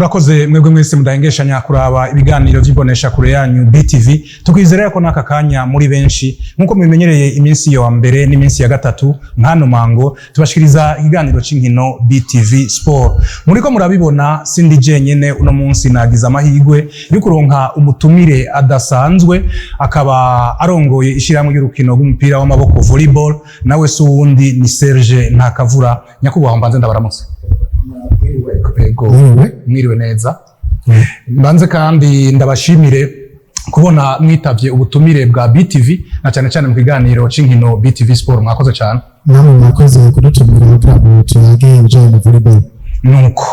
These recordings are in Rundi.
Murakoze mwebwe mwese mudahengeshanya kuraba ibiganiro vy'imbonesha kure yanyu BTV. Tukwizera ko n'aka kanya muri benshi, nkuko mubimenyereye, iminsi yo mbere n'iminsi ya gatatu nkano mango tubashikiriza ikiganiro c'inkino BTV Sport. Muriko murabibona, sindi jenyene uno munsi. Nagize amahirwe yo kuronka umutumire adasanzwe, akaba arongoye ishirahamwe ry'urukino rw'umupira w'amaboko volleyball. Nawe si uwundi, ni Serge Ntakavura. Nyakubahwa, mbanze ndabaramutse. Ego. Mwiriwe. Mwiriwe neza. Mbanze kandi ndabashimire kubona mwitavye ubutumire bwa BTV, na cyane cyane mu kiganiro c'inkino BTV Sport. Mwakoze cyane. Namwe mwakoze kudutumira kugira ngo tuyage ibijanye na volleyball. Nuko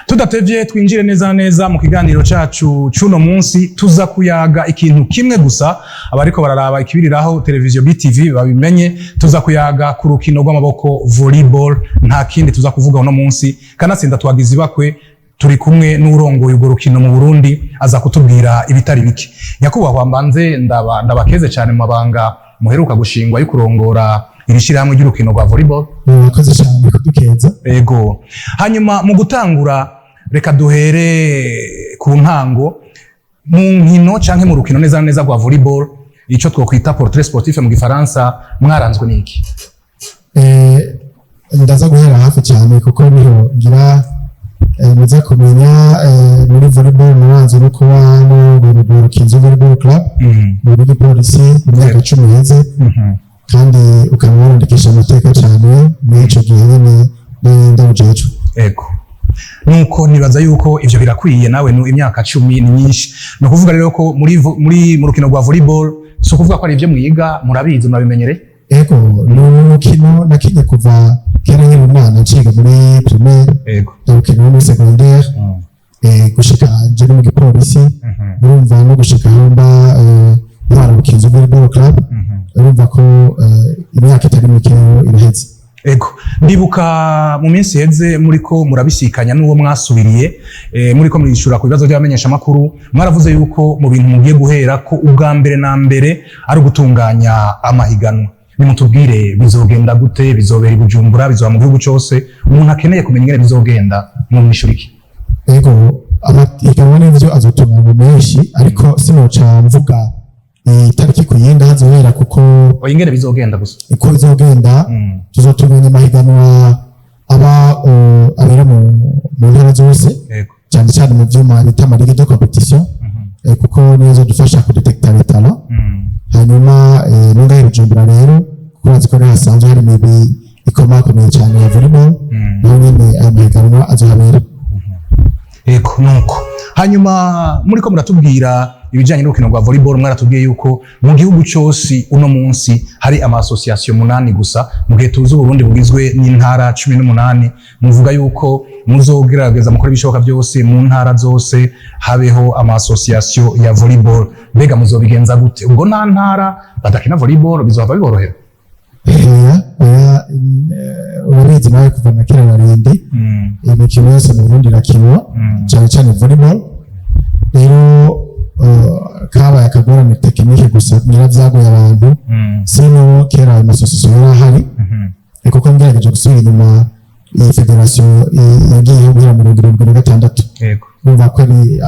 tudatevye, twinjire neza na neza mu kiganiro cacu c'uno munsi. Tuza kuyaga ikintu kimwe gusa. Abariko bararaba ikibiriraho televiziyo BTV babimenye, tuza kuyaga ku rukino rw'amaboko volleyball. Nta kindi tuza kuvuga uno munsi. Kanatsinda twagize ibakwe, turi kumwe n'urongoye urwo rukino mu Burundi, aza kutubwira ibitari bike. Nyakubahwa, mbanze ndabakeze cyane mu mabanga muheruka gushingwa yo kurongora iri shirahamwe ry'urukino rwa volleyball. Mwakoze cyane kudukeza. Ego. Hanyuma mu gutangura, reka duhere ku ntango mu nkino canke mu rukino neza na neza rwa volleyball, ico twokwita portrait sportif mu gifaransa. Mwaranzwe n'iki? Ndaza guhera hafi cyane kuko niho ngira muza kumenya. Muri volleyball naranzwe no kuba n'urwego Rukinzo Volleyball Club mu gipolisi mu myaka 10 iheze, kandi ukaba warandikisha amateka cyane muri ico gihe nyene ndawujejwe. Ego. Nuko nibaza yuko ivyo birakwiye nawe nu imyaka 10 ni myinshi. Ni ukuvuga rero ko muri vo- muri mu rukino rwa volleyball, si ukuvuga ko ari ivyo mwiga, murabizi, murabimenyereye. Ego, ni umukino nakinye kuva kera nkiri umwana, nciga muri primaire, ndawukina no muri secondaire, gushika nje no mu gipolisi. Urumva no gushika aho mba ntwara Rukinzo Volleyball Club, urumva ko imyaka itari mikeyo iraheze. Ego, ndibuka mu minsi iheze muriko murabisikanya n'uwo mwasubiriye, muriko murishura ku bibazo by'abamenyeshamakuru, mwaravuze yuko mu bintu mugiye guhera ko ubwa mbere na mbere ari ugutunganya amahiganwa. Nimutubwire, bizogenda gute? Bizobera i Bujumbura, bizoba mu gihugu cose? Umuntu akeneye kumenya ingene bizogenda, mwumwishura iki? Ego, amahiganwa n'ivyo azotunganywa menshi, ariko sinoca mvuga itariki ku yindi hazobera kuko Oya, ingene bizogenda gusa. Uko bizogenda, tuzotunganya amahiganwa aba abera mu ntara zose, cyane cyane mu vyuma bita ama ligue de compétition, kuko niyo zodufasha kudetekta les talents. Hanyuma no ngaha i Bujumbura rero, kuko urazi ko niho hasanzwe hari imigwi ikomakomeye cyane ya volleyball, naho nyene ayo mahiganwa azohabera. Ego, nuko hanyuma muriko muratubwira ibijanye n'urukino rwa volleyball, mwaratubwiye yuko mu gihugu cyose uno munsi hari ama association 8 gusa, mu gihe tuzi Uburundi bugizwe n'intara 18. Muvuga yuko muzogerageza mukora ibishoboka byose mu ntara zose habeho ama association ya volleyball. Mbega muzobigenza gute? Ubwo nta ntara badakina volleyball bizohava biborohera? Oya, oya, urabizi nawe, kuva na kera barindi imikino yose mu Burundi irakinwa, cyane cyane volleyball. Rero kabaye akagorane technique gusa, ngira vyagoye abantu. Sino kera ayo ma association yari ahari. Kuko ngerageje gusubira inyuma, iyi fédération yagiyeho guhera 76. Urumva ko ari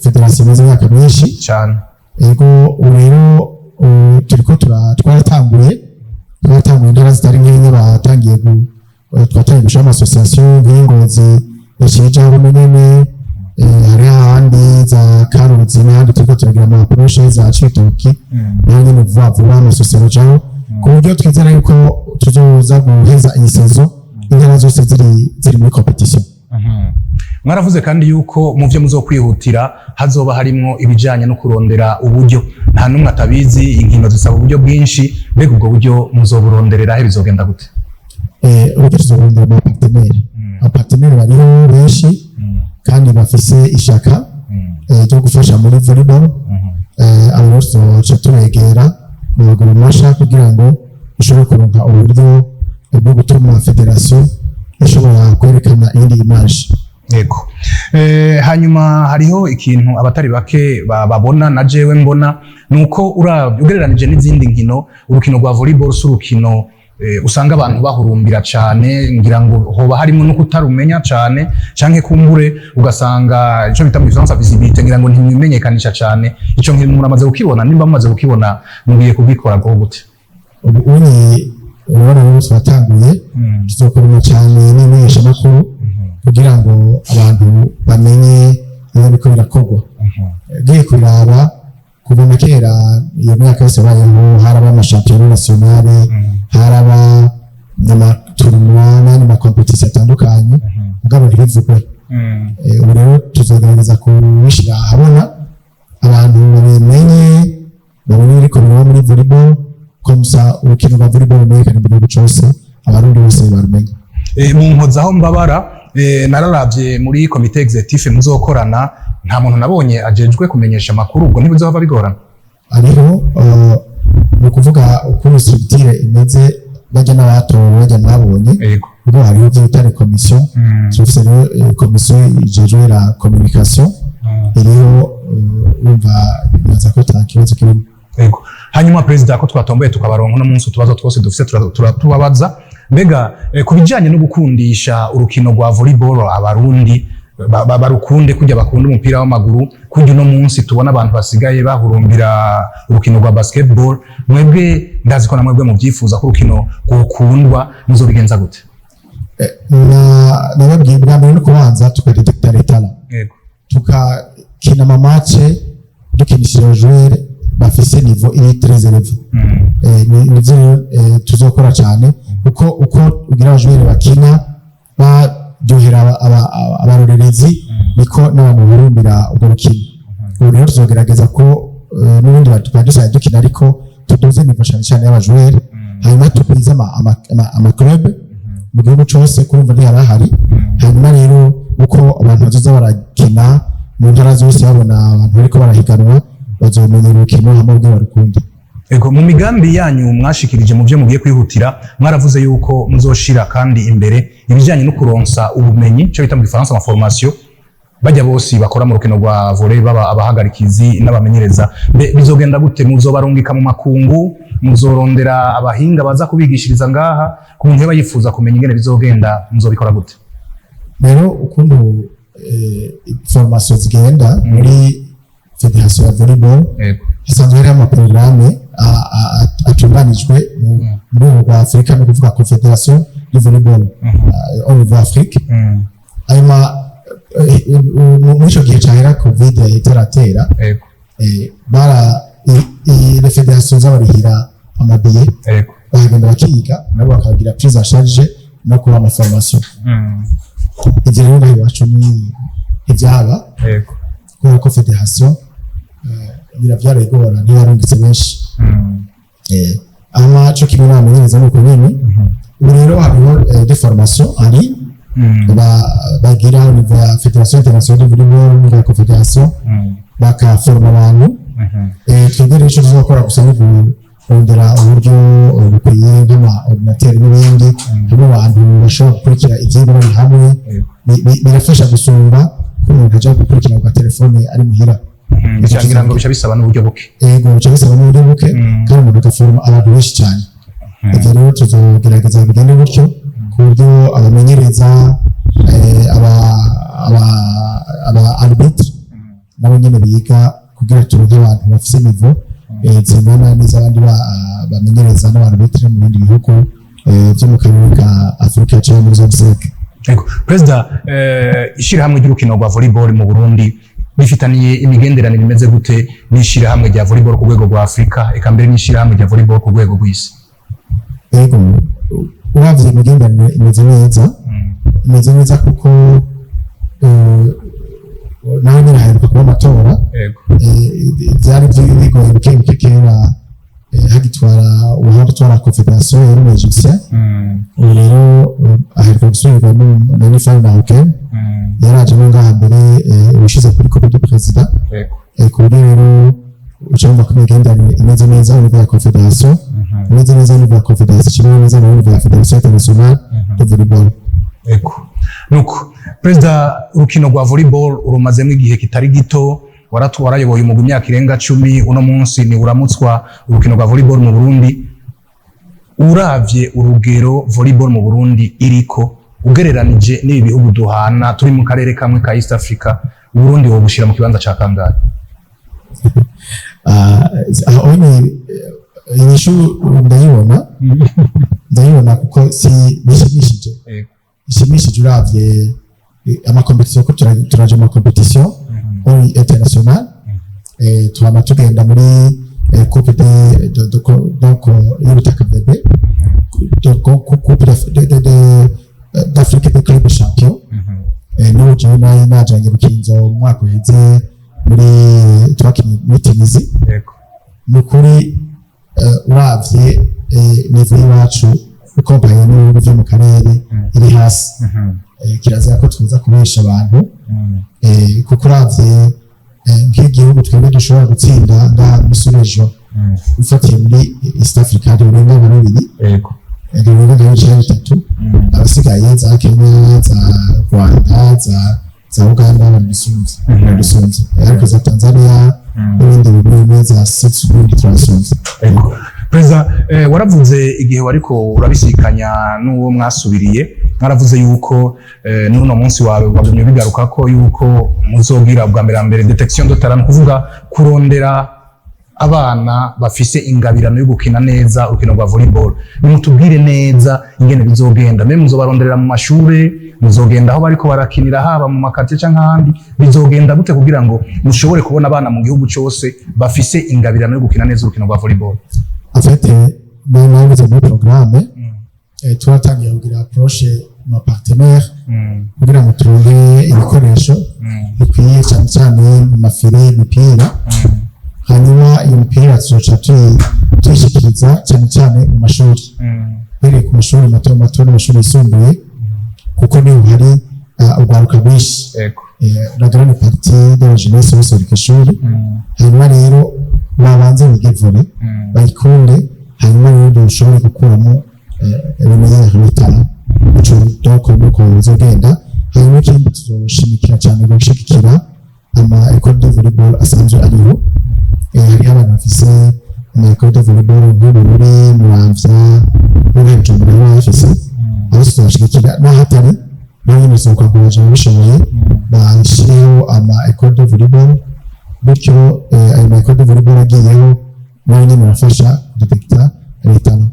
fédération imaze imyaka myinshi. Cyane. Ego, ubu rero turiko twaratanguye intara zitari nkeya batangiye twatangiye gushira ama association nk'Ingozi yaciye ijaho nyene, hari ahandi za Karuzi n'ahandi turiko turagira ama approche, za Cibitoki naho nyene vuba vuba ama association ajaho, ku buryo twizera yuko tuzoza guheza iyi saison intara zose ziri muri compétition. Mwaravuze kandi yuko mu byo muzokwihutira hazoba harimwo ibijanye no kurondera uburyo. Nta n'umwe atabizi, inkino zisaba uburyo bwinshi. Mbega ubwo buryo muzoburonderera he? Bizogenda gute? Uburyo tuzorondera mu partenaire. Aba partenaire bariho benshi kandi bafise ishaka ryo gufasha muri volleyball. Abo rero tuzoca tubegera mu maguru masha kugira ngo dushobore kuronka uburyo bwo gutuma fédération ishobora kwerekana iyindi image. Yego. Hanyuma hariho ikintu abatari bake babona, na jewe mbona, nuko uravye ugereranije n'izindi nkino, urukino rwa volleyball si urukino usanga abantu bahurumbira cane, ngira ngo hoba harimo no kutarumenya cane, canke kumbure ugasanga ico bita mu gifaransa visibilité, ngira ngo ntimwimenyekanisha cane. Ico nkintu muramaze kukibona? Nimba mumaze kukibona, mugiye kubikora bwo gute? Ubu unye urabona rero twatanguye, tuzokorana cyane n'imenyeshamakuru kugira ngo abantu bamenye iyo biriko birakorwa. Ugiye kubiraba, kuva na kera, iyo myaka yose yabayeho, haraba ama championnat national, haraba ama tournois n'ayandi ma compétitions atandukanye, mugabo ntibivugwe. Ubu rero tuzogerageza kubishyira ahabona, abantu babimenye, babone ibiriko biraba muri volleyball, comme ça urukino rwa volleyball rumenyekane mu gihugu cose, Abarundi bose barumenye. Mu nkozaho mbabara, nararavye muri comité exécutif muzokorana, nta muntu nabonye ajejwe kumenyesha amakuru. Ubwo ntibizohava bigorana? Hariho, ni ukuvuga ukuntu structure imeze, bajya n'abatowe, bajya mwabonye, kuko hariho ibyo bita les commissions. Turafise rero commission ijejwe la communication iriho, urumva bibaza ko ata kibazo kirimo. Yego. Hanyuma perezida, ko twatomboye tukabaronka uno munsi, utubazo twose dufise turatubabaza. Mbega ku bijanye no gukundisha urukino rwa volleyball Abarundi barukunde kujya bakunda umupira w'amaguru, kujya uno munsi tubona abantu basigaye bahurumbira urukino rwa basketball, mwebwe ndazi ko na mwebwe mubyifuza ko urukino rukundwa, muzobigenza gute? Nababwiye bwa mbere no kubanza tuka détecta les talents, tukakina ama match dukinishije aba joueurs bafise niveau iri très élevé. Nivyo rero tuzokora cyane, kuko uko ugira aba joueurs bakina baryohera abarorerezi, niko n'abantu bahurumbira urwo rukino. Ubu rero tuzogerageza ko n'ubundi twari dusanzwe dukina, ariko tuduze niveau cyane cyane y'aba joueurs, hanyuma tugwize ama club mu gihugu cose, kurumva ntiyarahari. Hanyuma rero uko abantu bazoza barakina mu ntara zose, babona abantu bariko barahiganwa, bazomenya urukino hamwe ubwo barukunde. Ego, mu migambi yanyu mwashikirije, mu byo mugiye kwihutira, mwaravuze yuko muzoshira kandi imbere ibijyanye no kuronsa ubumenyi, cyo bita mu gifaransa ama formation, bajya bose bakora mu rukino rwa volley, baba abahagarikizi n'abamenyereza. Mbe bizogenda gute? Muzobarungika mu makungu? Muzorondera abahinga baza kubigishiriza ngaha? Ku muntu yaba yifuza kumenya ingene bizogenda, muzobikora gute? Rero ukuntu formation zigenda muri fédération ya volleyball, hasanzwe hariho ama programmes atunganijwe mu rwego rwa Afurika, ni ukuvuga confédération de volleyball au niveau Afrique. Hanyuma muri ico gihe cahera COVID itaratera, bara les fédérations zabarihira ama billets, bakagenda bakiga, nabo bakagira prise en charge no kuba ama formation. Ivyo rero ngaha iwacu ni ntivyaba, kubera ko fédération biravyarayigora, ntibarungitse benshi. Ama co kimwe n'abamenyereza nuko nyene. Ubu rero hariho des formations en ligne bagira au niveau ya fédération internationale de volleyball, au niveau ya confédération, bakaforma abantu. Twebwe rero ico tuzokora gusa ni kurondera uburyo bukwiye, nk'ama ordinateur n'ibindi, hamwe abantu bashobora gukurikira ivyigwa bari hamwe. Birafasha gusumba ko umuntu aja gukurikira ku gatelefone ari muhira. Bica ngira ngo bica bisaba n'uburyo buke. Ego, bica bisaba n'uburyo buke, kandi umuntu agaforoma abantu benshi cyane. Ivyo rero tuzogerageza bigende gutyo, ku buryo abamenyereza, aba arbitre nabo nyene biga, kugira turonke abantu bafise niveau zingana n'iz'abandi bamenyereza n'aba arbitre mu bindi bihugu vyo mu karere ka Afurika canke muri zone 5. Ego. Perezida, ishirahamwe ry'urukino rwa volleyball mu Burundi bifitaniye imigenderanire imeze gute n'ishirahamwe rya volleyball ku rwego rwa Afurika, eka mbere n'ishirahamwe rya volleyball ku rwego rw'isi? Ego, uravye imigenderanire imeze neza, imeze neza kuko naho nyine haheruka kuba amatora. Vyari bigoye buke buke kera, hagitwara uwahora utwara confédération, yari umu Égyptien. Ubu rero aheruka gusubirwa na Nifal Marocain, yaraje no ngaha mbere ubushize kuri Coupe du Président. Ku buryo rero uca wumva ko imigenderanire imeze neza au niveau ya confédération, imeze neza au niveau ya confédération, kimwe neza au niveau ya fédération internationale de volleyball. Ego. Nuko perezida, urukino rwa volleyball urumazemo igihe kitari gito, warayoboye umugwi imyaka irenga 10, uno munsi ni uramutswa urukino rwa volleyball mu Burundi. Uravye urugero volleyball mu Burundi iriko, ugereranije n'ibi bihugu duhana turi mu karere kamwe ka East Africa, Uburundi wobushira mu kibanza ca kangahe? Ah, aho ni inyishu ndayibona kuko si bishimishije. Bishimishije uravye ama compétitions, ko turaja mu ma compétitions muri international, turama tugenda muri coupe de donc y'ubutaka bebe, donc coupe d'Afrique des clubs champions. N'ubu jewe nari najanye Rukinzo mu mwaka uheze, muri twakinye muri Tunisie. Ni ukuri, uravye niveau y'iwacu ukompaye n'ibihugu vyo mu karere iri hasi. Kirazira ko tuza kubesha abantu, kuko uravye nk'igihugu twebwe dushobora gutsinda ngaha muri sous-région, ufatiye muri East Africa, birenga nka bibiri, birenga nka bice bitatu. Abasigaye za Kenya, za Rwanda, za Uganda baradusumvye, ariko za Tanzania n'ibindi bihugu za six Burundi turabasumvye. Ego. Perezida, waravuze igihe wariko urabisikanya n'uwo mwasubiriye, mwaravuze yuko n'uno munsi wawe wagumye bigaruka ko yuko muzogira bwa mbere mbere détection de talent, kuvuga kurondera abana bafise ingabirano yo gukina neza urukino rwa volleyball. Nimutubwire neza ingene bizogenda. Mbe muzobaronderera mu mashure, muzogenda aho bariko barakinira, haba mu makatiye canke ahandi? Bizogenda gute kugira ngo mushobore kubona abana mu gihugu cose bafise ingabirano yo gukina neza urukino rwa volleyball? En fait, nabivuze muri programme, twatangiye kugira approche mu partenaire kugira ngo turonke ibikoresho bikwiye, cyane cyane mu ma filets, imipira. Hanyuma iyo mipira tuzoca tuyishikiriza cyane cyane mu mashuri, uhereye ku mashuri mato mato n'amashuri yisumbuye, kuko niho hari urwaruka rwinshi. La grande partie de la jeunesse bose bari kw'ishuri. Hanyuma rero babanze bige volley, bayikunde, hanyuma rero dushobore gukuramo les meilleurs, les talents. Ico donc nuko bizogenda. Hanyuma ikindi, tuzoshimikira cyane gushigikira ama école de volleyball asanzwe ariho. Hariho abantu bafise ama école de volleyball nk'Ubururi, Muramvya, muri Bujumbura baba bafise, aho tuzobashigikira. N'ahatari naho nyene tuzokangurira ababishoboye bashireho ama école de volleyball. Bityo ayo ma école de volleyball agiyeho nayo nyene arafasha détecter les talents.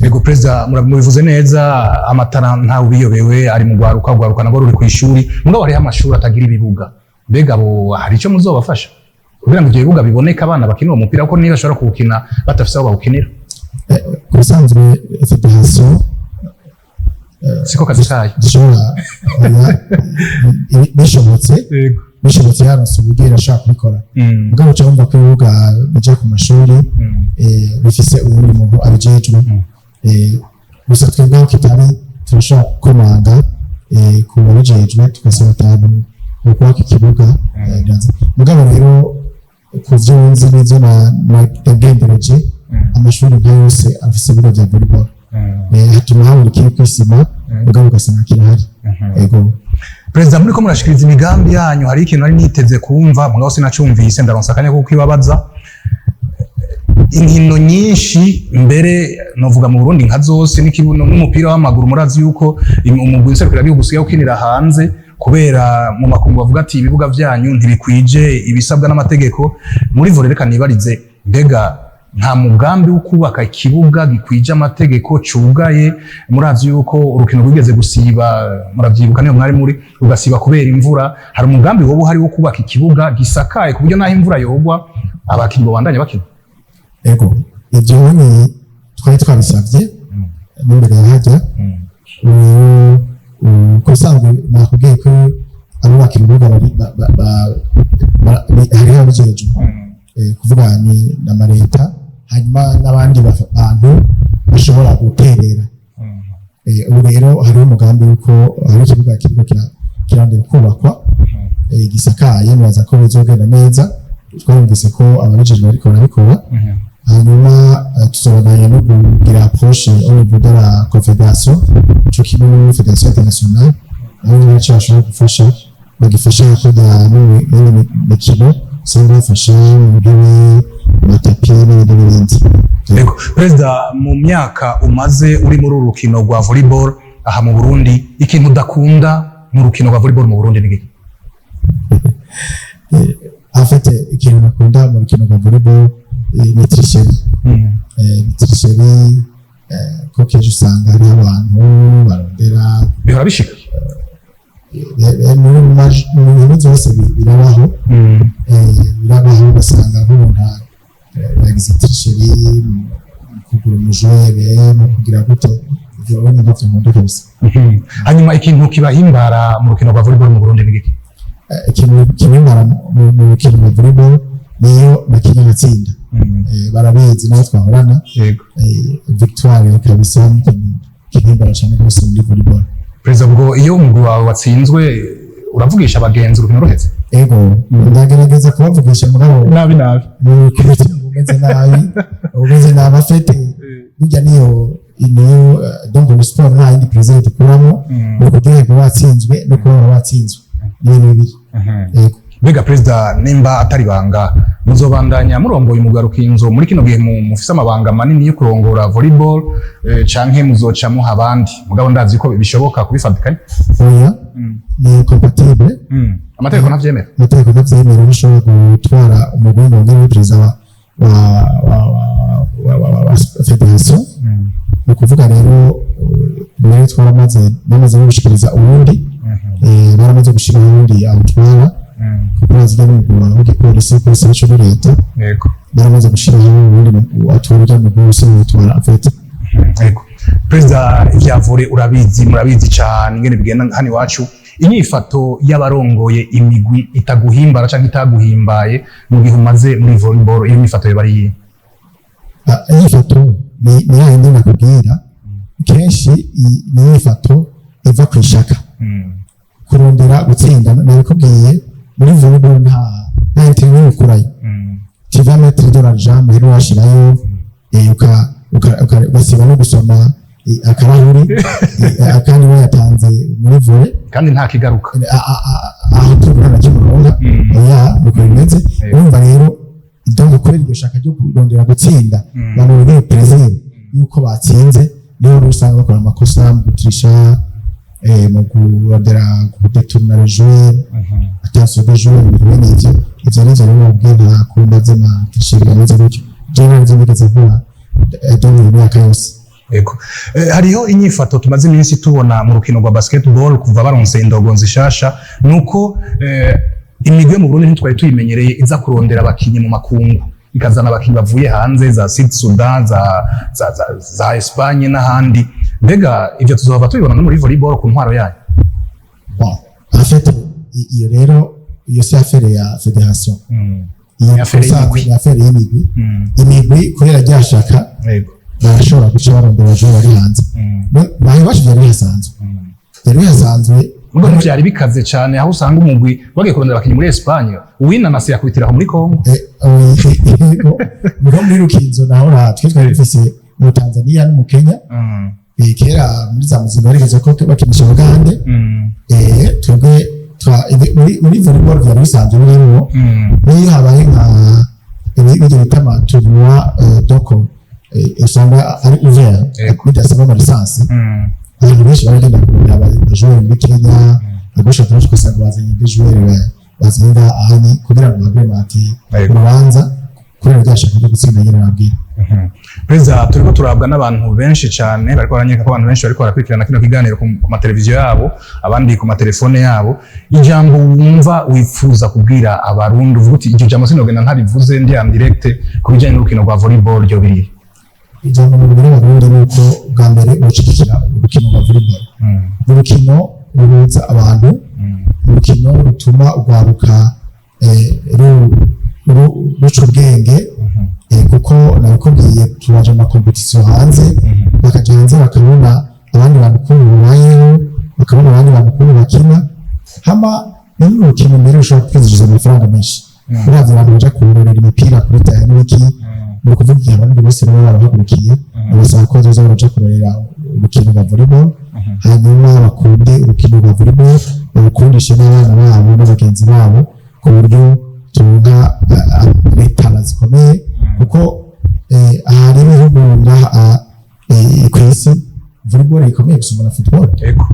Ego perezida, mubivuze neza, amatara ntawe ubiyobewe ari mu rwaruka, rwaruka nabwo ruri ku ishuri, mugabo hariho amashuri atagira ibibuga. Mbega abo hari icyo muzobafasha kugira ngo ibyo bibuga biboneke, abana bakina uwo mupira, kuko niba bashobora kuwukina badafise aho bawukinira? Ku bisanzwe fédération Siko kazi kayo. Gishobora, oya, bishobotse bishobotse yaronse uburyo irashobora kubikora. Mugabo uca wumva ko ibibuga bija ku mashuri bifise uwundi muntu abijejwe. Gusa twebwe aho kitari turashobora gukomanga ku babijejwe, tugasaba atanu kubaka ikibuga. Mugabo rero ku vyo nzi n'ivyo nagendereje, amashuri nka yose afise ibibuga vya volleyball. Hatuma habura ikiri kw'isima, mugabo ugasanga kirahari. Ego. Perezida, muriko murashikiriza imigambi yanyu, hari ikintu nari niteze kumva mugabo sinacumvise, ndaronsa akanya ko kwibabaza. Inkino nyinshi, mbere novuga mu Burundi nka zose, n'ikibuno n'umupira w'amaguru, murazi yuko umugwi nserukiragihugu usigaye ukinira hanze kubera mu makungu bavuga ati ibibuga vyanyu ntibikwije ibisabwa n'amategeko. Muri volley, reka nibarize, mbega nta mugambi wo kubaka ikibuga gikwije amategeko cugaye? Murazi yuko urukino rwigeze gusiba, muravyibuka niyo mwari muri, rugasiba kubera imvura. Hari umugambi woba uhari wo kubaka ikibuga gisakaye ku buryo naho imvura yogwa abakinyi bobandanya bakina? Ego, ibyo ni twari twabisabye n'imbere ya hajya. Ubu ku bisanzwe nakubwiye ko abubaka ibibuga bari hariho ababijejwe, kuvuga ni amaleta, hanyuma n'abandi bantu bashobora guterera. Ubu rero hariho umugambi w'uko hari ikibuga kiriko kirandira kubakwa, gisakaye. Nibaza ko bizogenda neza, twarumvise ko ababijejwe bariko barabikora. Hanyuma tuzobandanya no kugira approche au niveau de la confédération, co kimwe no muri fédération internationale, aho benshi bashobora gufasha, bagifasha kujya n'indi mikino usanga bafasha mu ntebe, ama tapis. n'ibindi n'ibindi. Yego Perezida, mu myaka umaze uri muri uru rukino rwa volleyball aha mu Burundi, ikintu udakunda mu rukino rwa volleyball mu Burundi ni giki? En fait, ikintu nakunda mu rukino rwa volleyball ni tricherie. Ni tricherie, ko kenshi usanga hariho abantu barondera. Bihora bishika? Mu bintu byose birabaho. Birabaho, ugasanga nk'umuntu yagize tricherie mu kugura umu joueur, mu kugira gute. Ivyo rero nivyo nkunda kabisa. Hanyuma ikintu kibahimbara mu rukino rwa volleyball mu Burundi ni giki? Ikintu kibimbara mu rukino rwa volleyball niyo nakinye ngatsinda. Barabizi naho twahorana. Victoire kabisa ni ikintu kibimbara cyane rwose muri volleyball. Perezida, ubwo iyo umugwi wawe watsinzwe uravugisha abagenzi urukino ruheze? Ego, ndagerageza kubavugisha, mugabo Nabi nabi. Ni ku mutima umeze nabi, umeze nabi. Afite burya niyo donc muri sport nta yindi plaisir dukuramo, ni ukuryoherwa watsinzwe no kubabara watsinzwe, ni ibintu bibiri. Yego. Mbega Perezida, nimba atari banga, muzobandanya murongoye umugwi wa Rukinzo muri kino gihe mufise amabanga manini yo kurongora volleyball, canke muzoca muha abandi? Mugabo ndazi ko bishoboka kubifatikanya. Oya, ni compatible. Amategeko ntavyemera? Amategeko ntavyemera. Ntushobora gutwara umugwi ngo wongere ube perezida wa fédération. Ni ukuvuga rero, rero twaramaze, bamaze no gushikiriza uwundi, baramaze gushiraho uwundi awutwara, kuko bazijya n'umugwi w'igipolisi, polisi yacu ni leta. Baramaze gushiraho uwundi atwara ujya mugwi wose witwara en fait. Yego Perezida, ivya volley urabizi, murabizi cane ingene bigenda hano iwacu. Inyifato y'abarongoye imigwi itaguhimbara canke itaguhimbaye mu gihe umaze muri volleyball, iyo nyifato yoba ari iyihe? Ah, inyifato ni ya yindi nakubwira kenshi, ni inyifato iva ku ishaka kurondera gutsinda. Nabikubwiye, muri volleyball nta intérêt ukurayo. Tu vas mettre de l'argent muhira, washirayo, ugasiba no gusoma akarahuri, akandi wayatanze muri volley. Kandi nta kigaruka. Aho turi na kimwe uronka. Oya, niko bimeze. Urumva rero, donc kubera iryo shaka ryo kurondera gutsinda, abantu bibwira plaisir yuko batsinze, niho rero usanga bakora amakosa mu gutricha, mu kurondera kudétourna le joueur, attention de joueur, ibintu bene ivyo. Ivyo nivyo rero babwiye, nta kumba z'ama tricherie ameze gutyo, jewe navyo nigeze nkora, donc iyo myaka yose. Yego. Hariho inyifato tumaze iminsi tubona mu rukino rwa basketball kuva baronse indogo nzishasha, nuko imigwi yo mu Burundi ntitwari tuyimenyereye iza kurondera abakinyi mu makungu, ikazana abakinyi bavuye hanze, za Sud Sudan, za Espagne n'ahandi. Mbega ivyo tuzohava tubibona no muri volleyball ku ntwaro yayo? Bon, en fait, iyo rero iyo si affaire ya fédération. Iyo Ni affaire ubusanzwe y'imigwi. Ni affaire y'imigwi. Imigwi kubera ryashaka barashobora guca barondera abajura bari hanze. Bahe iwacu byari bihasanzwe, byari bihasanzwe. Ubwo ntivyari bikaze cane, aho usanga umugwi bagiye kurondera abakinyi muri Espagne, uwinanasi yakubitira aho muri Congo. Yego, mugo muri Rukinzo naho twe twari dufise mu Tanzania no mu Kenya. Kera muri za Muzinga barigeze ko bakinisha Abagande. Twebwe muri volleyball byari bisanzwe birimwo. N'iyo habaye nka ibyo bita ama tournoi, donc usanga ari ouvert, bidasaba ama licence. Abantu benshi baragenda kurondera aba joueur muri Kenya, agosha kenshi ugasanga bazanye des joueurs, bazanye ahanye kugira ngo bagrémente urubanza, kubera ryashaka ryo gutsinda nyine nabwira. Perezida, turiko turabwa n'abantu benshi cyane, bariko baranyereka ko abantu benshi bariko barakurikirana kino kiganiro ku mateleviziyo yabo, abandi ku matelefone yabo. Ijambo wumva wifuza kubwira Abarundi, uvuga uti iryo jambo sinogenda ntarivuze ndi en direct, ku bijanye n'urukino rwa volleyball, ryo birihe? Ijambo mubwira Abarundi ni uko bwa mbere boshigikira urukino rwa volleyball. Ni urukino ruhuza abantu, ni urukino rutuma urwaruka ruca ubwenge, kuko nabikubwiye, turaja mu ma compétition hanze, bakaja hanze bakabona abandi bantu ukuntu babayeho, bakabona abandi bantu ukuntu bakina. Hama ni n'urukino mbere rushobora kwinjiza amafaranga menshi, uravye abantu baja kurorera imipira kuri terrain n'ibiki. Ni ukuvuga igihe abandi bose baba barahagurukiye, babasaba ko bazoza baraja kurorera urukino rwa volleyball, hanyuma bakunde urukino rwa volleyball, babukundishe n'abana babo n'abagenzi babo, ku buryo turonka talents zikomeye, kuko volleyball ikomeye gusumba na football. Ego.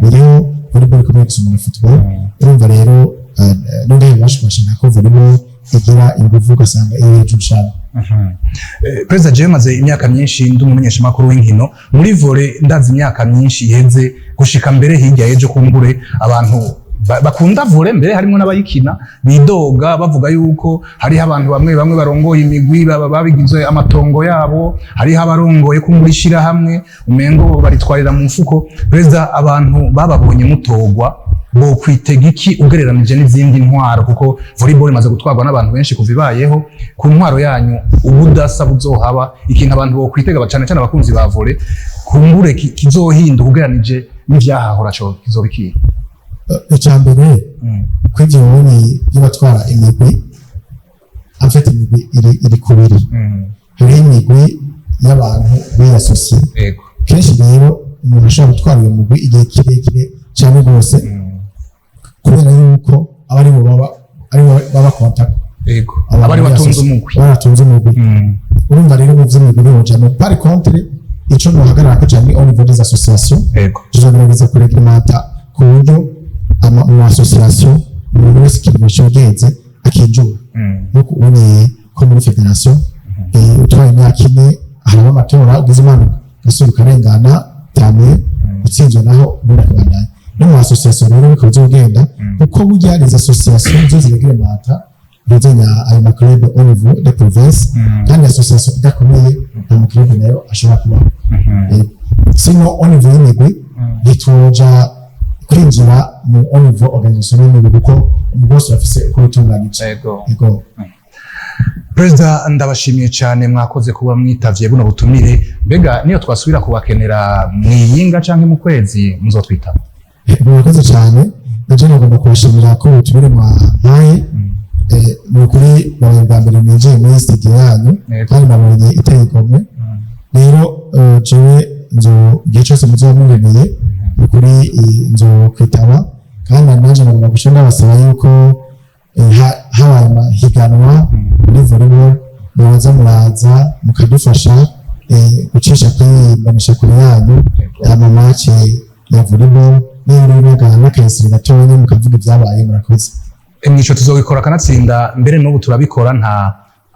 Biriho, volleyball ikomeye gusumba na football. Urumva rero, n'undi bashaka ko volleyball igira ingufu, ugasanga iri hejuru cyane. Perezida, jewe maze imyaka myinshi ndi umumenyeshamakuru w'inkino muri volley. Ndazi imyaka myinshi iheze gushika mbere hirya y'ejo, kumbure abantu bakunda volley, mbere harimo n'abayikina, bidoga bavuga yuko hariho abantu bamwe bamwe barongoye imigwi baba babigize amatongo yabo, hariho abarongoye kumbura ishirahamwe umengo baritwarira mu mfuko. Perezida, abantu bababonye mutogwa bo kwitega iki ugereranije n'izindi ntwaro? Kuko volleyball imaze gutwarwa n'abantu benshi kuva ibayeho. Ku ntwaro yanyu, ubudasa buzohaba, ikintu abantu bo kwitega, cyane cyane abakunzi ba volley, kumbure kizohinduka ugereranije n'ivyahahora, co kizoba ikihe? Icya mbere, kw'ibyo bibonye by'abatwara imigwi, en fait imigwi iri kubiri. Hariho imigwi y'abantu biyasosiye. Kenshi rero umuntu ashobora gutwara uyu mugwi igihe kirekire cyane rwose, kubera yuko aba aribo baba contact. Abari batunze umugwi. Baratunze umugwi. Urumva rero, mu vy'imigwi ntibojamo. Par contre, ico nohagarara cyane ni au niveau des associations. Tuzogerageza kuréglementa ku buryo mu association umuntu wese ikiringo c'ubwenge akinjura, nkuko uboneye ko muri fédération, utwaye imyaka 4 haraba amatora, ugize imana ugasubira ukarengana tamiye, utsinzwe naho ubundi akabandanya. No mu association rero bikaba bizogenda, kuko burya les associations zo ziréglementa ntuzenya ayo ma club au niveau de province, kandi association idakomeye nta ma club nayo ashobora kubaho. Sinon, au niveau y'imigwi ntituja kwinjira mu au niveau organisation y'imigwi, kuko umugwi wose urafise uko witunganije. Yego. Perezida, ndabashimiye cyane, mwakoze kuba mwitavye buno butumire. Mbega niyo twasubira kubakenera mwiyinga canke mu kwezi, muzotwitaba? Murakoze cyane. Naje nagomba kubashimira ko ubutumire mwampaye. Ni ukuri babaye bwa mbere ninjiye muri studio yanyu, kandi nabonye iteye igomwe. Rero jewe nzo igihe cyose muzoba munkeneye, ni ukuri nzokwitaba. Kandi nanje nagomba guca ndabasaba yuko habaye amahiganwa muri volleyball, muza muraza mukadufasha gucisha kuri mboneshakure yanyu ama match ya volleyball, niba uri n'akayisiri gatonya mukavuga ibyabaye. Murakoze. Mwico tuzobikora, kanatsinda mbere n'ubu turabikora.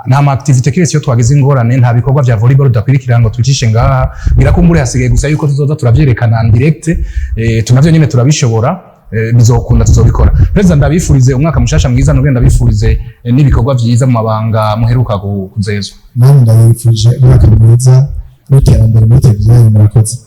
Nta ma activité, kiretse iyo twagize ingorane, nta bikorwa vya volleyball tudakwirikira ngo tucishe ngaha. Birakumbure hasigaye gusa yuko tuzoza turavyerekana en direct. Tunavyo nyene turabishobora, bizokunda, tuzobikora. Perezida, ndabifurize umwaka mushasha mwiza, nubwo ndabifurize n'ibikorwa vyiza mu mabanga muheruka kuzezwa. Namwe ndabifurije umwaka mwiza w'iterambere muri televiziyo yanyu. Murakoze.